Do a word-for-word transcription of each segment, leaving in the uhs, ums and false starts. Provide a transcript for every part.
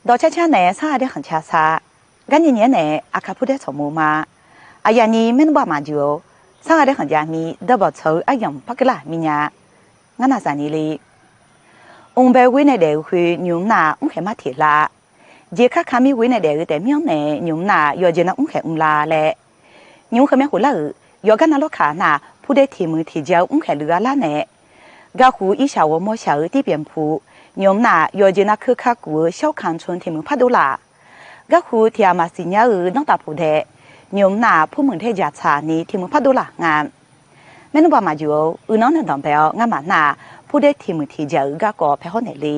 Dawqcar car nae sarghaq daer khanq car sar. Garnyae nyae-aer nae aqkaq purdaer tsawq mur ma. Aqyawf ni maernmr baq maqjuq-or. Sarghaq daer khanq jav mir dawrbawq tsawq-eu aryamq par keuvlar mir nya. Ngar naqzaq ni le. Mq bae ghoer nae daef-eu khoer nymq mr nar mrkhaeq mar teq lar. Jeq kar ka mir ghoer nae daef-eu taef mir-anr nae nymq mr nar yawqjeq nar mrkhaeq mr lar laer. Nymq mr kheumyav khof lar-euq yawqgar nar lawrkaq nar purdaer tiq muiq tiq ja-eu mrkhaeq luiv gha lar nae, garhu irshaq ghawrmawr shaq-eu tirpyaeq pu, nymq mr nar yawqjeq nar keuv ka kuf-eu shawrkanq tmq tiq muiq par dov laf. Garhu tiq ghaq maqsiq nya-eu danrtaf puq dae, nymq mr nar purmuiq daer jaq tsaq ni tiq muiq par dov laf nga. Maernmr baq maqjuq-or, uiqnan nae danqbae-awr ngamaf nar-aq, purdaer tiq muiq tiq jaq-euq garkawv paeqhaw naeq le.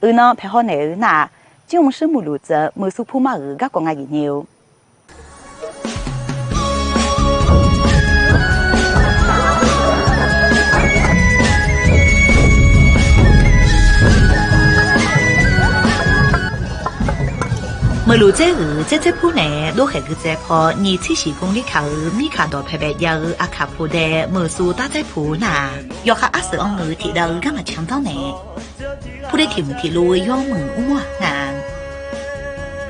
Uiqnan paeqhaw naeq-eu nar-aq, Jir mr shuir muiqluf tsanq muiqsur pur mar-euq garkawv nga geq nyir-eu. Muiqluf tsaer-euq tsaer tsaer pur nae dovkhaeq gui tsaev paw nyiq tser shiq gmr lir kaq-euq mirkaq dawqpae bae jav-eu aqkaq purdaer muiqsur dar tsaer pu nar-aq, yawkhav arseuq anr-eu tiqdav-eu garma candanr nae, purdaer tiq muiq tiq lov-eu yawmuiq mr mawr-aq nga.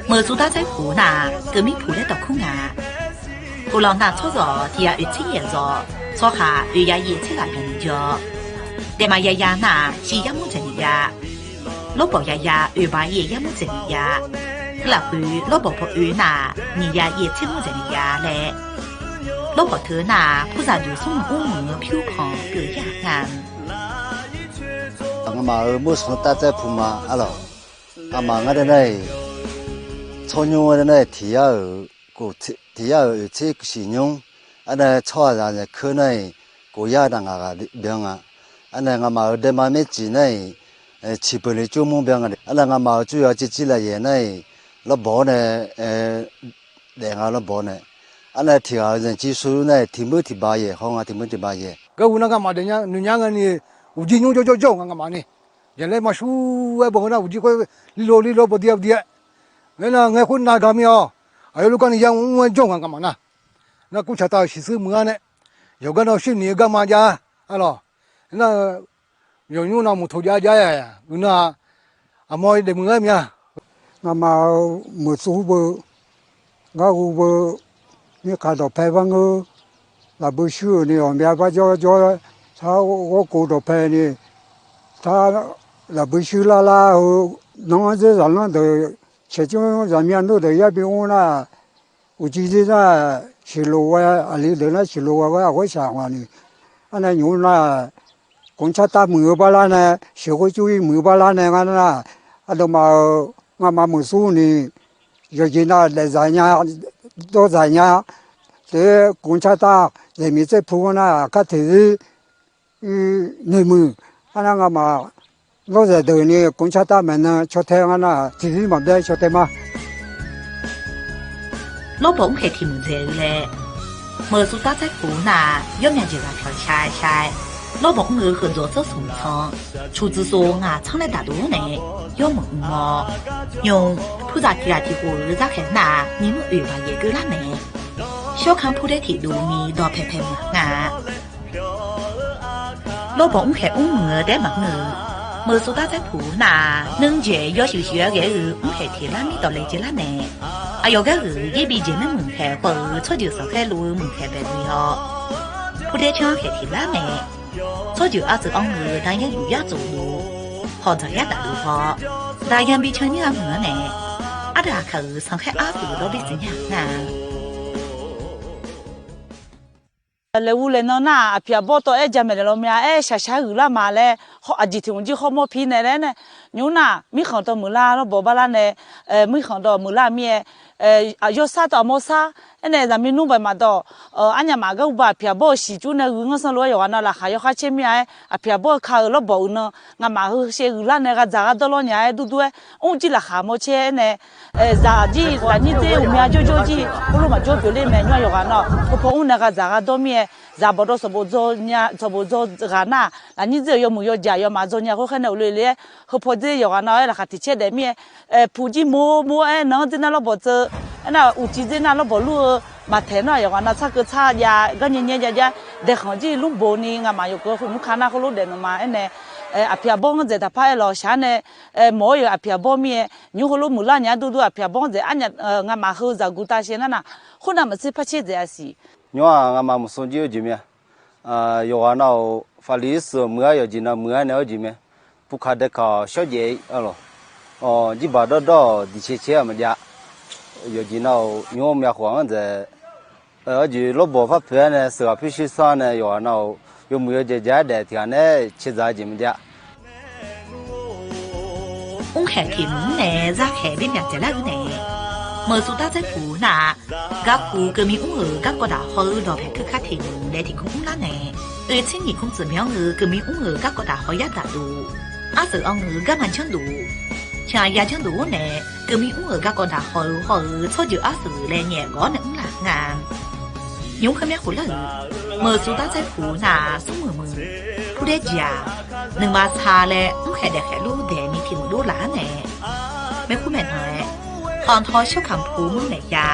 Muiqsur dar tsaer pu nar-aq, keuvmir puq laer dawq kur nga. Uvlanq nav tsawrzawq tiq ya oeq tser yaeq zawq, tsawrhaq oeq ya yaeq tser ghaq bif ni jawr. Daefmaf yaya nar-aq, shiq yar mawr dzaeq ni ya. Lawrbawq yaya oeq baq yaeq yar mawr dzaeq ni ya. Heughaq khoer lawrbawq paw oe nar-aq, nyiq ya yaeq tser mawr dzaeq ni ya laer, lawrbawq teu nar-aq, purzaq duq smrmuiq mrmuiq-eu pyur panq keuv yar nga. Ngamaf-euq muiqsur dar tsaer pu ma arlawq. Ngamaf ngar dae nar-iq, tsawrnymr-aer dae nar-iq tiq yar-euq, tiq yar-euq oeq tser siq nymr, arnae tsawrhaqzaq naeq keur nar-iq, kof yar-eu daq ngaq ghaq byan nga. Arnae ngamaf-euq daema maerciq nar-iq, ciq peuq le jawr mur byan nga. Arnae ngamaf-euq tsawrya civ civ laf yaeq nar-iq, lawrbawq-awr nae daef nga lawrbawq nae. Arnae tiq ghaq-euq zanqciv sui nar-iq tiq meuq tiq ba yaeq haw nga tiq meuq tiq ba yaeq. Garhu nar ngamaf daef nya noeq nya ngaeni, uqjir nymr jawr jawr jawr nga ngamaf ni. Jaqlaer maqsur-aer bawq heu nar uqjir khoer lirlo lirlo bawdir bawdir-aer. Ngaer nar ngaer khoer nav gar mir-awr, aqyawf lof gar ni ya mr-aer jawr nga ngamaf nar. Nar kurcaq tav-euq shiqsuir muiq-ar nae, yawqgar nar shir ni-eu garma jav-a arlawq. Nar yawqnymr nav muiqtoq jav jav-aer, uiqnan-aq, aqmawr daefmuiq-aer mya. Ngamaf-euq muiqsur beu, garhu beu, mirkaq dawqpae bar ngeur, lafbui shuir-euq ni ghawqmya bar jawr jawr-aer, sar ghawrkov dawqpae ni, sar lafbui shuir lar lar-eu, nanr-anr dzer zaqlanr deuq, caeqcmr zaqmya nmr deuq yar bi mr nar, uqcif dzer nar, siqloq ghae aqli deuq nar siqloq ghae ghae aqghoer shaq ghaq ni, arnae nymq nar, กรมชลประทาน muiq-eu bar lar nae, sheuqghoer jur-ir muiq-eu bar lar nae ngar nar, aqduimaf-euq ngamaf muiqsur ni, yawqjeq nav daefzaq nya, dawrzaq nya, te กรมชลประทาน zaeqmiq tsaer pu ngar nar, aqkar tiqzir noeqmuiq, arnar ngamaf lawrzaeq deuq ni กรมชลประทาน maeqnan caw tae ngar nar, tiqzir maqbyav caw tae ma. Lawrbawq mrkhaeq tiq muiq dzaeq-eu laer, meuq suvdar tsaer puq nar-aq, yawmya jeq ghaq pyawq shar shar-aer, lawrbawq mr-eu heudawq tsawr smq tsanr, cuqtsuif sov ngaq tsanr laer daqdov-awr nae, yawmuiq mr-awr, nymq, purzaq tiq ghaq tiq khof-eu zarkhaeq nar-aq, nyiq mr oeq baq yaeq keuvlar nae, shawrkanr purdaer tiq dov ni dawqpaeq paeq meuq nga-a. Lawrbawq mrkhaeq mr muiq-eu taef maqngeur-eu, meuq suvdar tsaer puq nar-aq, nuir jeq yawshuif shuif-aer ghae-eu mrkhaeq tiq lar mir dawqlaeq jeq lar nae, aqyawf gar-euq yaerbi jeq nuir muiq khaeq paw-euq tsawrjeuq sanqkhaer luf-eu muiq khaeq baeq gui-awr, purdaer canr khaeq tiq lar nae, tsawrjeuq artsuif anr-eu daqyan yuf yar tsof luf, hawq dzaq yar daf luf haw, daqyan bi can nyir-a muiq-anr nae, ardeuv aqkaq-euq sanqkhaer artsuif dawr bi siqnya nar-aq, laeqhmq laeqnan nar-aq, aqpiq aqbawr tawv-aer jamaeq laeq law mya-aer shaqshaq-aer ghuiqlar ma laer, aqjeq tiq hmq jir hawmawr pi nae laer nae, nymr nar-aq, mirkhanq tawv muiqlar lawrbawq bar lar nae, mirkhanq dawq muiqlar mir-aer, yawsar tawv aqmawr sar, aernae zaqmiq nmr bae maqdawq, arnyaf maf gar uba aqpiq aqbawr-euq shiqcur nae ghuiq nganr sanr lof-aer yawqghaq nav laqkhaq yawkhav caer mir-a-aer, aqpiq aqbawr-eu ka-euq lawrbawq uiqnan, ngamaf heu shaev ghuiqlar nae ghaq dzaq ghaq dawr lawr nya-aer durdur-aer, mr jir laqkhaq mawr caer-aer nae, zaq jir lafnyir dzer uqmya jawrjawr jir khoerlof maqjawr pyeufler mae nymr-aq yawqghaq nav-awq, heupaw mr nae ghaq dzaq ghaq dawr mir-aer, zaq bawqdawv sanqbof dzaw nya sanqbof dzaw ghaq nar-aq, lafnyir dzer-euq yawmuiq yawjaq yawmaf dzaw nya khoerkhaer nae uqle le-aer, heupaw dzer yawqghaq nav-awr aer laqkhaq tiq caer daef mir-aer, puq jir moq moq-aer nanr dzer nar lawrbawq tseuv, aernar uqcif dzer nar lawrbawq lur-eu maqtaeq nar-aq yawqghaq nav tsar keuv tsar jav gar nyae nyae jav jav, daeqkhanq jir lmr boq ni ngamaf yawqkeuv khoer nymr ka nar khoerlof daef nawq ma aernae, Aqpiq aqbawr-anr dzaeq taqpar aer lawq shaq-anr nae, mawq-awr yawf aqpiq aqbawr mir-aer nymr heulof muiqlar nya-a durdur aqpiq aqbawr-anr dzaeq arnya, ngamaf heu zaqguq tavshaev nar nar, khoernav maqtser par caer dzaeq-a siq. Nymr-aq ngamaf maqsmr jir-eu jeq mae. Yawqghaq nav-euq Faqliqseuq muiq-ar yawqjeq nav muiq-ar nae-awr jeq mae. Puvkaq daekaq-awq shawrjaev-ir-a lawq. Jirbaq dawrdawr-awq diqcae cae-ar maqjav. Yawqjeq nav-euq nymr myav khof-anr dzaeq, awr jeq lawrbawq par poeq-aer nae sheuqghaq pyurshuir sanr nae yawqghaq nav-euq yawmuiq yawjaeq ja-aer daef tiq ghaq nae cae dzaq-eu jeq maqjav. Mrkhaeq tiq mq-anr nae zarkhaeq byaer myaq dzaeqlar-eu nae, meuqsuf dar dzaer puq nar-aq, garkuv keuvmir mr-euq garkawv daq haw-eu dawqpaeq keuvkar tiq mq laer tiq gu mrlar nae, oe tser nyiq gmr tsuif myanr-eu keuvmir mr-euq garkawv daq haw yar daqduq, arseuq anr-eu garma janrduq, pyaq ya janrduq-anr nae, keuvmir mr-euq garkawv daq haw-eu hawr-eu tsawrjeuq arseuq laer nyaef ghawq-awr nae mrlaf nga. Nymr kharmyanr khof lar-euq, meuqsuf dar dzaer puq nar-aq, smrmuiq muiq, purdaer jeq-aq, nuima sar laer mrkhaeq daefkhaeq lor daeqni tiq mq dov laf-anr nae, maeqhu maeqnan-aer, khanqtaw shawrkaq pu manrnaeq ya,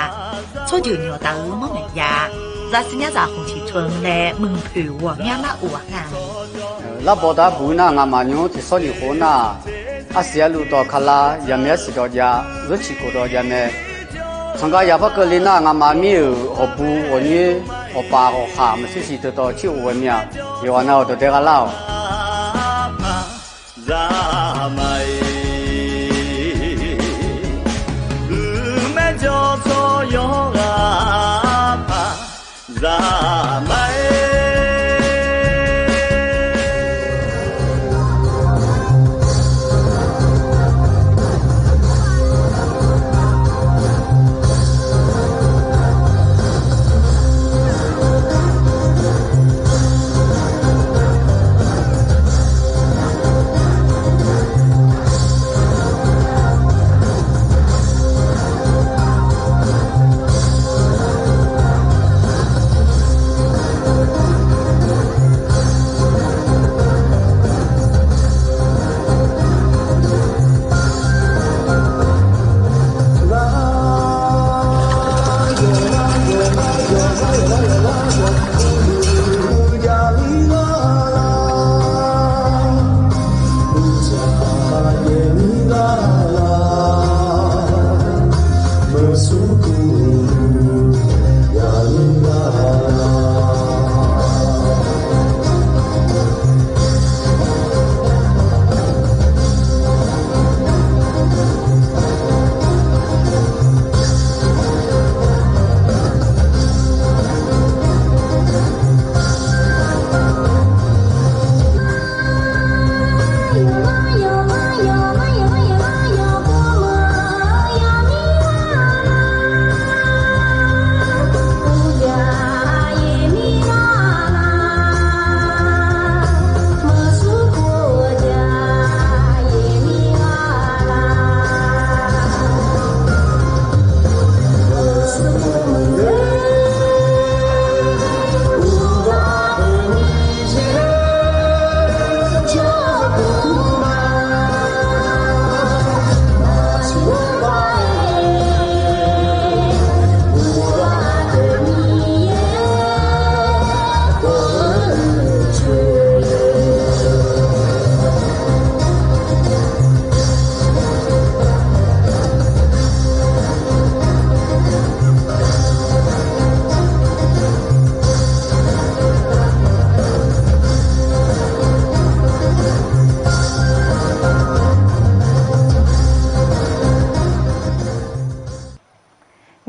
tsawrjeuq nyawq taf-eu manrnaeq ya, zaqsiq nya zaq khmq ciq teu laer muiqpoeq ghawqmyanr lar of-aq nga. Larbawq dar buq nar ngamaf nymr tiq sawr nyiq khof nar-aq, arsiq arluv dawq kala, yaqmaeq arsiq dawq jav, zeur ciq khof dawq jav mae. Sanqgar yaq par keuvle nar ngamaf mir-euq ghawqbu ghawqnyoer ghawqpaf ghawqkhaq maqshir siq teutawv cir of ghae mir-a. Yawqghaq nav-euq dawqdae gha lar-awq. Zaqmar-iq, uiqmaer jawr tsawr yawr ghaq paq zaqmar-iq.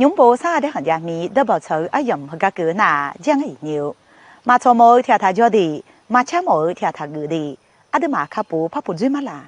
Nymr bo sar-eu daer khanq jav mir dawrbawq tsawq-eu aryamq heugar keuv nar-aq, janr-aer iq nyir-eu, maqtsawq mawf-eu tiq ghaq taq jawr de, maqcar mawf-eu tiq ghaq taq geuf de, aqduimaf kakhof par puq dzoer mar laq.